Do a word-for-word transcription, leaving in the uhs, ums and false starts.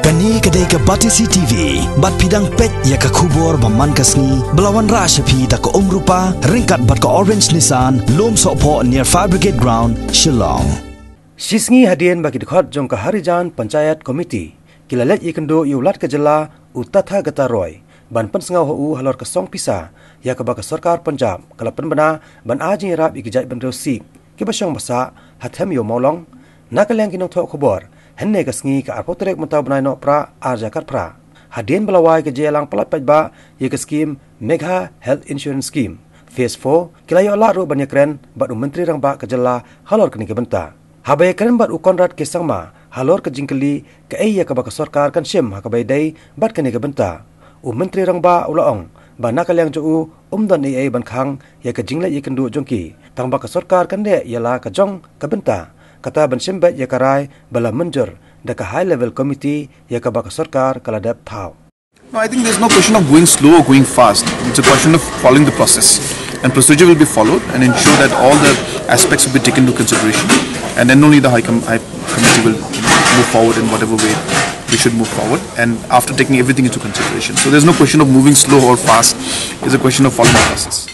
Kane ka dei ka Batesi T V, bad phi dang peit ïa ka khubor ba man ka sngi, ba la wanrah sha phi da ka Umrupa, ryngkat bad ka Orange Nissan, Lumsohphoh near Fire Brigade Ground, Shillong. Shisngi hadien ba ki dkhot jong ka Harijan Panchayat Committee ki la leit ïakynduh ïa u Lat ka jylla u Tathagata Roy ban pynsngew ha u halor ka song pisa ïa kaba ka sorkar Punjab ka la pynbna ban ai jingïarap ïa ki jaitbynriew Sikh kiba shong ba sah ha them ïa u mawlong. Na ka liang ki nongthoh khubor, hynne ka sngi ka arphew tarik mynta u bnai Nohprah arhajar khatphra, hadien ba la wai ka jingïalang palat paidbah ïa ka skim Megha Health Insurance Scheme Phase four, ki la ïoh lad ruh ban ïakren bad u Myntri Rangbah ka jylla halor kane ka bynta. Haba ïakren bad u Conrad K Sangma halor ka jingkylli kaei ïa kaba ka sorkar kan shim ha kaba ïadei bad kane ka bynta, u Myntri Rangbah u la ong ba na ka liang jong u, um don ei ei ban khang ïa ka jingleit ïakynduh jong ki, tangba ka sorkar kan leh ïa la ka jong ka bynta, kata ban shim beit ïa ka rai ba la mynjur da ka High Level Committee ïa kaba ka sorkar ka la dep thaw. No, I think there's no question of going slow or going fast. It's a question of following the process. And procedure will be followed and ensure that all the aspects will be taken into consideration. And then only the High, Com- High Committee will move forward in whatever way we should move forward. And after taking everything into consideration. So there's no question of moving slow or fast. It's a question of following the process.